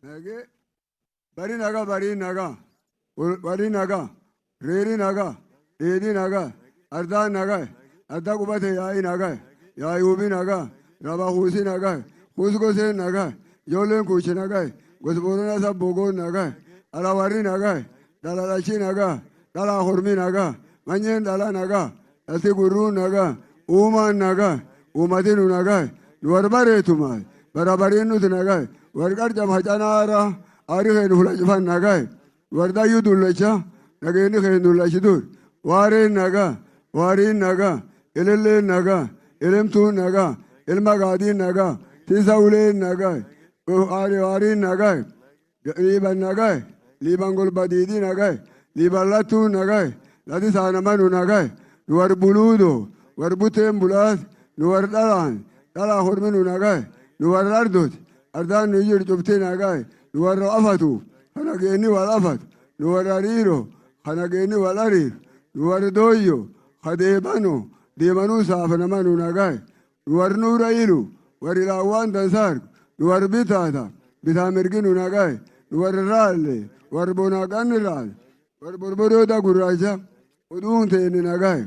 Nagee bari nagaa, barii nagaa, bari nagaa, reeri nagaa, dheedhi nagaa, ardaan nagaa, ardaa qubate yaa'ii nagaa, yaayuubi nagaa, raba kuusi nagaa, kuus goseen nagaa, ijoolleen kuuchi nagaa, gosa Booranaa sabbogoon nagaa, alawarri nagaa, dhalalachi nagaa, dhalaa hormi nagaa, manyeen dhala nagaa, dhalti gurruun nagaa, uumaan nagaa, uumatinu nagaa, nu barbareetumaa, barabariin nuti nagaa, warqar jam hacanaara, aari keenu fula cufan nagaa, wardayyuu dullacha, nageenni keen dullachi dur, waareen nagaa, waariin nagaa, elelleen nagaa, elemtuun nagaa, ilma gaadiin nagaa, tisa uleen nagaa, waariin nagaa, liiban nagaa, liiban golba diidii nagaa, liiban lattuun nagaa, lati saanamanu nagaa, nu war buluudo, war buteen bulaat, nu war dhalaan, dhalaa horminu nagaa, nu war ardot, ardaan nu jiru cufti nagaa, nu warra afatu, kana geenni wal afatu, nu war hariiro, kana geenni wal hariiru, nu war dooyyo, ka deemanu, deemanuu saafanamanu nagaa, nu war nuura ilu, war ilaawwan dansaargu, nu war bitaata, bitaa mirginu nagaa, nu war raalle, war bonaqanni raal, war borborooda gurraacha, oduun teenne nagaa,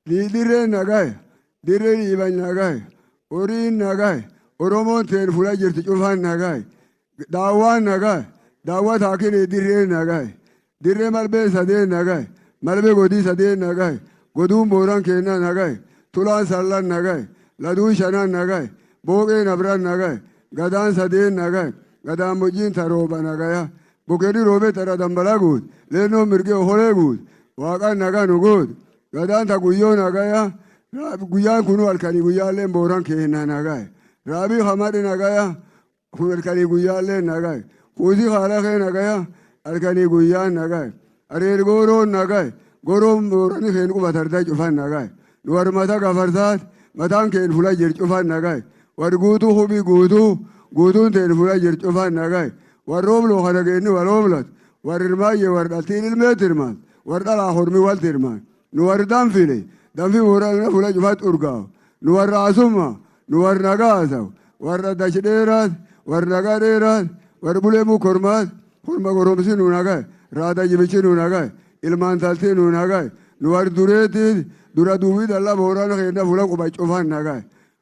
dirreen nagaa, dirree dhiiban nagaa, horiin nagaa, Oromoon teen fuula jirti cufaan nagaa, daawwaan nagaa, daawwa taakinii dirreen nagaa, dirree malbee sadeen nagaa, malbee godii sadeen nagaa, goduun booran keenna nagaa, tulaan sallan nagaa, laduun shanan nagaa, booqeen abran nagaa, gadaan sadeen nagaa, gadaan mojjiin tarooba nagaya, bokeeni roobee tara dambala guut, leenoo mirgee holee guut, waaqaan nagaa nu guut, gadaan ta guyyoo nagaya, guyyaan kunu halkanii guyyaalleen booran keenna nagaa, raabii hamadhi nagaya, kun halkanii guyyaallee nagaa, kuusii haala kee nagaya, halkanii guyyaan nagaa, areer gooroon nagaa, gooroon boorani keen qubatarda cufan nagaa, nu war mata gafarsaat, mataan keen fula jir cufan nagaa, war guutuu hubii guutuu, guutuun teen fula jir cufan nagaa, war roobloo kana geenni wal ooblat, war hirmaayyee war dhaltiin ilmee tirmaan, war dhalaa hormi wal tirmaan, nu war danfile, danfi boorana fula cufat urgaaw, nu warra asumma, nu war nagaasaw, warra dachi dheeraat, war nagaa dheeraat, war bulee mukormaat, horma goromsi nu nagaa, raada jibichi nu nagaa, ilmaan taltii nu nagaa, nu war dureetiit, dura duubii dallaa boorana keenya fula quba cufan nagaa,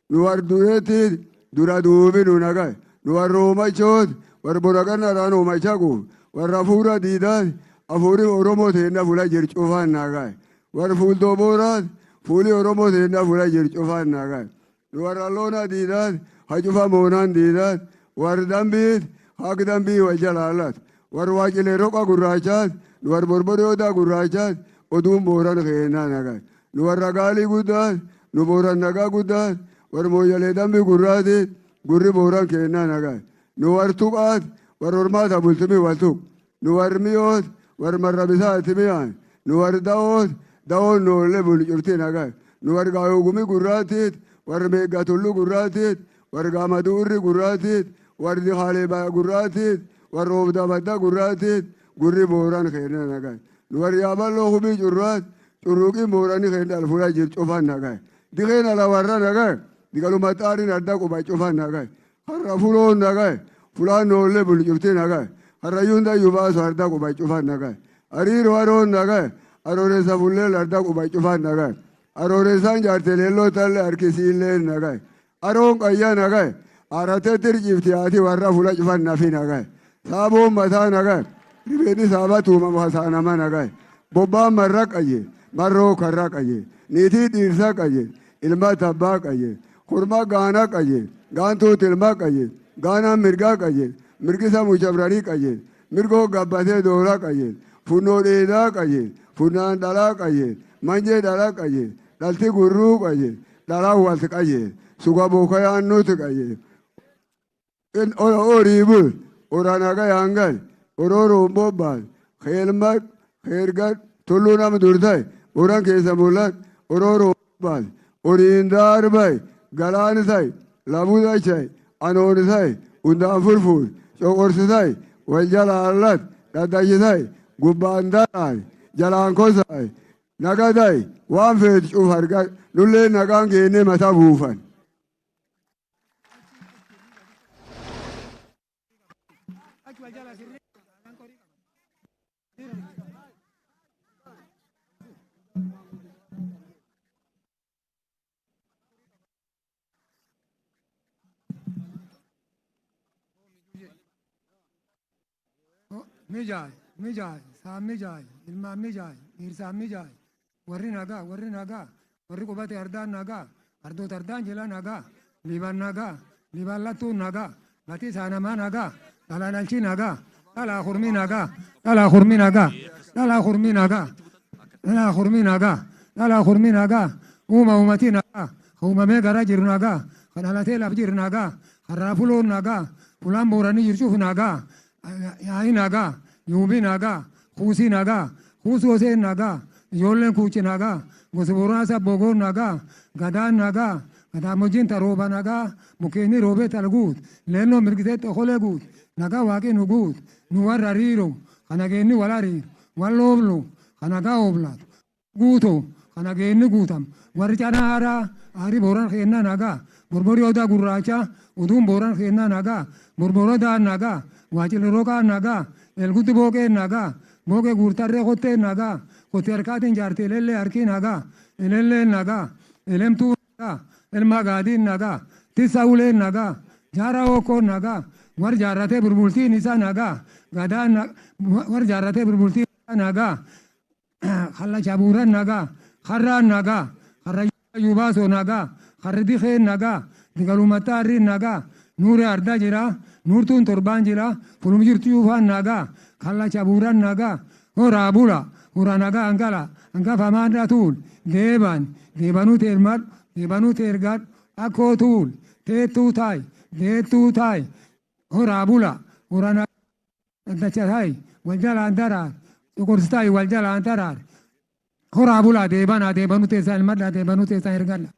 nu war dureetiit, dura duubi nu nagaa, nu war roomachoot, war boraqannaraan hoomacha guuf, warra hafuura diidaat, hafuuri Oromoo teenya fula jir cufan nagaa, war fuuldoo booraat, fuuli Oromoo teenya fula jir cufan nagaa, nu warra loona diidaat, hacufa moonaan diidaat, war dambiit, haq dambii wal jalaalat, war waacilee roqa gurraachaat, nu war borboroodaa gurraachaat, oduun booran keenyaa nagaa, nu warra gaalii guddaat, nu booran nagaa guddaat, war mooyyalee dambii gurraatiit, gurri booran keenyaa nagaa, nu war tuqaat, war hormaata bultumii wal tuq, nu war mi'oot, war marrabisaati mi'aan, nu war da'oot, da'oon noollee bulu cufti nagaa, nu war gaayogumii gurraatiit, war meeggatullu gurraatiit, war gaamaduurri gurraatiit, war dikaalee gurraatiit, war roobdabadda gurraatiit, gurri booran keenya nagaa, nu war yaaballoo hubii curraat, curruuqiin boorani keenya alfuula jir cufan nagaa, dikeen ala warra nagaa, digaluma xaarin adda quba cufan nagaa, har'a fuloon nagaa, fulaan noollee bulu cufti nagaa, harrayyuun dayyuu baasu arda quba cufan nagaa, hariiroo haroon nagaa, arooreessa fullee arda quba cufan nagaa, arooreessaan jaarte leelloo talle harkisiillee nagaa, aroon qayya nagaa, aratee tirciifti haati warra fula cufan nafi nagaa, saaboon mataa nagaa, ribeenni saaba tuumama hasaanama nagaa, bobbaan marra qayye, marroo karra qayye, niitii dhiirsa qayye, ilma tabbaa qayye, korma gaana qayye, gaantuu tilma qayye, gaanaan mirgaa qayye, mirgisa muchabranii qayye, mirgoo gabbatee doora qayye, funnoo dheedaa qayye, funnaan dhalaa qayye, manjee dhalaa qayye, dhalti gurruu qayye, dhalaa walti qayye, suga bookayaan nuti qayye. Horii bul, ora naga yaangal, orooroon bobbaan, keelmat, keergat, tulluu nama durtay, boran keessa mul'at, orooroon bobbaan, horiin daarbay, galaanisay, labudachay, anoonisay, hundaan furfuur, coqorsisay, wal jalaallat, dhaddachisay, gubbaan daraan, jalaan kosay, nagaday, waan feet cuf argat, nullee nagaan geennee mataa buufan. Mijaay, mijaay, saan mijaay, ilmaan mijaay, dhiirsaan mijaay, warri nagaa, warri nagaa, warri qubate ardaan nagaa, ardoota ardaan jila nagaa, liiban nagaa, liiban lattuun nagaa, matii saanamaa nagaa, dhalaa nagaa, dhalaa kurmii nagaa, dhalaa kurmii nagaa, dhalaa kurmii nagaa, dhalaa kurmii nagaa, dhalaa kurmii nagaa, uuma uumatii nagaa, uumamee gara jiru nagaa, kan dhalatee laf jiru nagaa, kan raafuloon nagaa, fulaan booranii jircuuf nagaa, yaa'ii nagaa, yuubii nagaa, kuusii nagaa, kuusii hoseen nagaa, ijoolleen kuuchi nagaa, gosa booranaa sabbogoon nagaa, gadaan nagaa, gadaamojjiin tarooba nagaa, mukkeenni roobee talguut, leennoo mirgisee xokolee guut, nagaa waaqii nu guut, nu warra riiro, kan nageenni wal hariiru, wal ooblu, kan nagaa ooblaatu, guuto, kan nageenni guutam, warri canaa haaraa, aarii booran keennaa nagaa, borborii odaa gurraacha, uduun booran keennaa nagaa, borboroo daan nagaa, waacilli roqaa nagaa, elgutti booqee nagaa, booqee guurtarree kottee nagaa, kottee harkaatiin jaartee elellee harkii nagaa, elellee nagaa, elemtuu nagaa, elmaa gaadiin nagaa, tissa uleen nagaa, jaara hokkoon nagaa, war jaarratee bulbultiin isaa nagaa, gadaan war jaarratee bulbultiin isaa nagaa, kallacha buuran nagaa, karraan nagaa, karra yuubaasoo nagaa, karri dikeen nagaa, digalumattaarriin nagaa, nuure ardaa jira, nuurtuun torbaan jira, fulum jirtu yuufaan nagaa, kallacha buuran nagaa, horaa bula, hora nagaa angala, hangafa maandha tuul, deeban, deebanuu teermadhu, deebanuu teergadhu, akkoo tuul, teettuu taay, deettuu taay, horaa bula, hora nagaa, dacha taay, wal jalaan daraar, coqorsi taay wal jalaan daraar, horaa bula deebanaa deebanuu teessaa ilmadhaa deebanuu teessaa ergadha.